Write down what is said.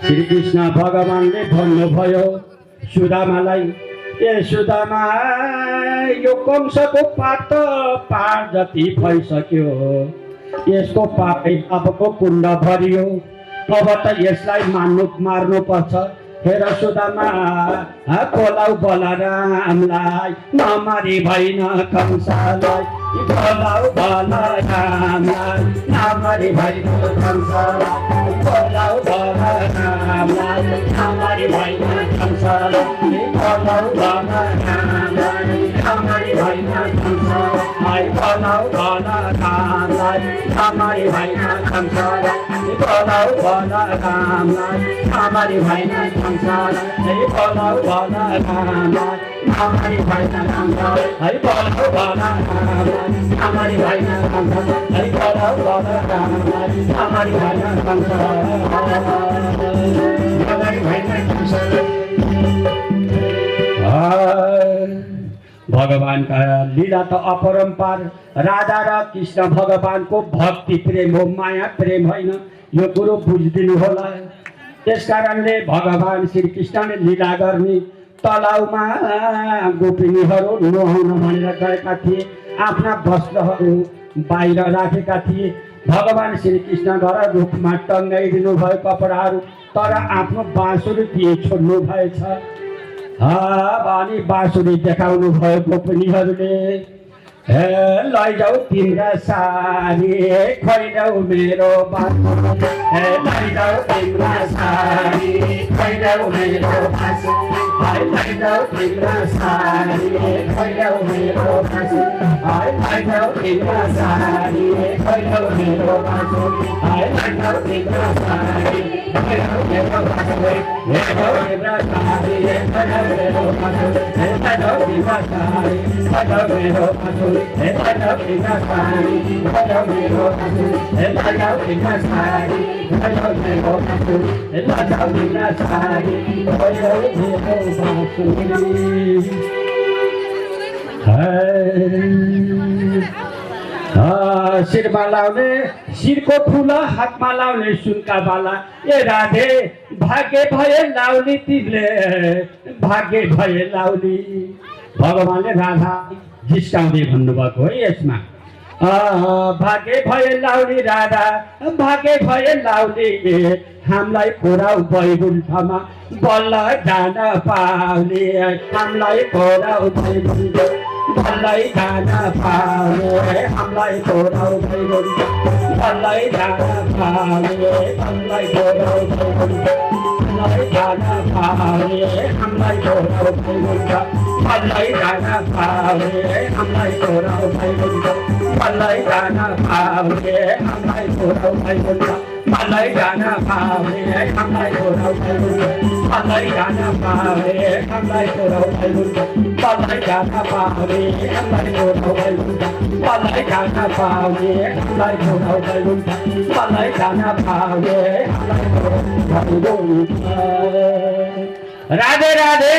श्रीकृष्ण भगवानले भन्नुभयो सुदामालाई, ए सुदामा यो कंसको पात पार जति भइसक्यो, यसको पापै पापको कुण्ड भरियो, अब त यसलाई मार्नु पर्छ। हेर सुदामा बोलाऊ बलरामलाई, नमारी भइन कंसलाई, बोलाऊ बलरामलाई, नमारी भइन कंसलाई, बोलाऊ बलरामलाई, नमारी भइन कंसलाई, बोलाऊ बलरामलाई, नमारी भइन कंसलाई, बोलाऊ बलरामलाई, नमारी भइन कंसलाई, बोलाऊ बलरामलाई, नमारी भइन कंसलाई, बोलाऊ बलरामलाई, नमारी भइन कंसलाई, बोलाऊ बलरामलाई, नमारी भइन कंसलाई, बोलाऊ बलरामलाई, नमारी भइन कंसलाई। भगवानका लीला त अपरम्पार। राधा र कृष्ण भगवानको भक्ति प्रेम हो, माया प्रेम होइन। यो कुरो बुझिदिनु होला। त्यस कारणले भगवान श्रीकृष्णले लीला गर्ने तलाउमा गोपिनीहरू नुहाउन भनेर गएका थिए। आफ्ना वस्त्रहरू बाहिर राखेका थिए। भगवान श्रीकृष्ण घर रुखमा टङ्गाइदिनु भयो कपडाहरू, तर आफ्नो बाँसुरी दिए छोड्नु भएछ। अनि बाँसुरी देखाउनु भयो गोपिनीहरूले। हे लैजाऊ तिम्रा सारी, खोइजाऊ मेरो बाँसुरी, हे लैजाऊ तिम्रा सारी, खोइजाऊ मेरो बाँसुरी, हे लैजाऊ तिम्रा सारी, खोइजाऊ मेरो बाँसुरी, हे लैजाऊ तिम्रा सारी, खोइजाऊ मेरो बाँसुरी, हे लैजाऊ तिम्रा सारी, खोइजाऊ मेरो बाँसुरी, हे लैजाऊ तिम्रा सारी, खोइजाऊ मेरो बाँसुरी, हे लैजाऊ तिम्रा सारी, खोइजाऊ मेरो बाँसुरी, हे लैजाऊ तिम्रा सारी, खोइजाऊ मेरो बाँसुरी, हे लैजाऊ तिम्रा सारी, खोइजाऊ मेरो बाँसुरी, हे लैजाऊ तिम्रा सारी, खोइजाऊ मेरो बाँसुरी। शिरमा लाउने शिरको फुला, हातमा लाउने सुनका बाला, ए राधे भाग्य भए लाउली तिमीले, भाग्य भए लाउली। भगवानले राधा जिस्काउँदै भन्नुभएको हो यसमा। भाग्य भए लाउली राधा, भाग्य भए लाउली, हामीलाई पुराउ बैकुण्ठमा बल्ल जान पाउने, हामीलाई पुराउ बैकुण्ठ बल्लै जान पाउने, हामीलाई पुराउ बैकुण्ठ बल्लै जान पाउने, हामीलाई पुराउ बैकुण्ठ बल्लै जान पाउने, हामीलाई पुराउ बैकुण्ठ बल्लै जान पाउने, हामीलाई पुराउ बैकुण्ठ बल्लै जान पाउने, हामीलाई पुराउ बैकुण्ठ बल्लै जान पाउने, हामीलाई पुराउ बैकुण्ठ बल्लै जान पाउने, हामीलाई पुराउ बैकुण्ठ बल्लै जान पाउने, हामीलाई पुराउ बैकुण्ठ बल्लै जान पाउने, हामीलाई पुराउ बैकुण्ठ बल्लै जान पाउने, हामीलाई पुराउ बैकुण्ठ। राधे राधे।